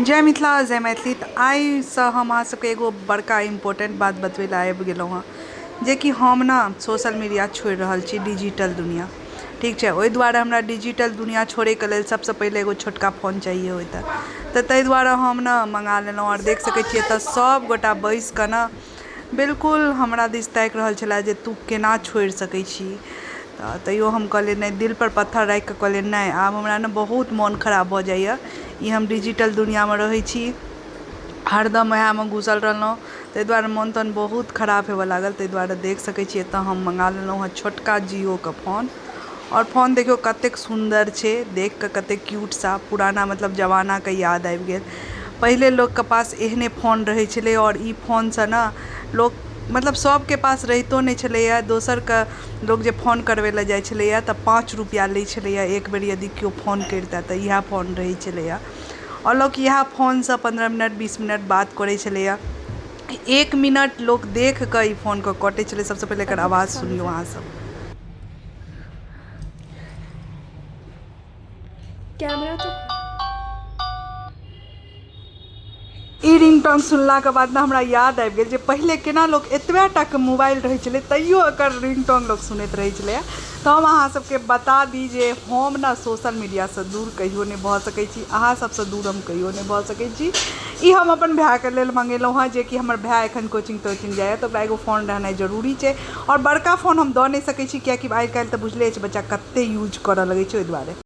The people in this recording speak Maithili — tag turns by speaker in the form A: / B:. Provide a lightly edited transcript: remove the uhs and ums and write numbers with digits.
A: जय मिथिला जय मैथिली। तऽ आइसँ हम अहाँ सबके एगो बड़का इम्पोर्टेंट बात बतबै लए आबि गेलहुँ हँ, जेकि हम ने सोशल मीडिया छोड़ि रहल छी, डिजिटल दुनिआ। ठीक छै? ओहि दुआरे हमरा डिजिटल दुनिआ छोड़ैके लेल सबसँ पहिले एगो छोटका फोन चाहिए होइतै, तऽ ताहि दुआरे हम ने मँगा लेलहुँ। आओर देख सकै छियै एतऽ सबगोटा बैसिकऽ ने बिल्कुल हमरा दिस ताकि रहल छलै जे तू केना छोड़ि सकै छी। तऽ तैयो हम कहलियै नहि, दिलपर पत्थर राखिकऽ कहलियै नहि, आब हमरा ने बहुत मोन खराब भऽ जाइए। ई हम डिजिटल दुनिआँमे रहै छी, हरदम उएहमे घुसल रहलहुँ, ताहि दुआरे मोन तोन बहुत खराब हेबय लागल। ताहि दुआरे देख सकै छी, एतय हम मङ्गा लेलहुँ हेँ छोटका जिओके फोन। आओर फोन देखियौ कतेक सुन्दर छै, देख कऽ कतेक क्यूट सा पुराना मतलब जमानाके याद आबि गेल। पहिले लोकके पास एहने फोन रहै छलै, आओर ई फोनसँ ने लोक मतलब सभके पास रहितो नहि छलैए। दोसरके लोक जे फोन करबै लए जाइ छलैए तऽ 5 रुपैआ लै छलैए एक बेर यदि केओ फोन करितै तऽ। इएह फोन रहै छलैए आओर लोक इएह फोनसँ 15 मिनट, 20 मिनट बात करै छलैए। एक मिनट लोक देख कऽ ई फोनके कटै छलै। सबसँ पहिले एकर आवाज सुनियौ अहाँसभ।
B: कैमरा तो
A: ई रिंगटोन सुनलाके बाद ने हमरा याद आबि गेल जे पहिले केना लोक एतबे टाके मोबाइल रहै छलै, तैयो एकर रिंगटोन लोक सुनैत रहै छलैए। तऽ हम अहाँ सबके बता दी जे हम ने सोशल मीडियासँ दूर कहियो नहि भऽ सकै छी। अहाँ सबसँ दूर हम कहियो नहि भऽ सकै छी। ई हम अपन भायके लेल मङ्गेलहुँ हँ, जेकि हमर भाय एखन कोचिंग तोचिंग जाइए, तऽ ओकरा एगो फोन रहनाइ जरूरी छै। आओर बड़का फोन हम दऽ नहि सकै छी, कियाकि आइ काल्हि तऽ बुझले अछि, बच्चा कते यूज करऽ लगै छै, ओहि दुआरे।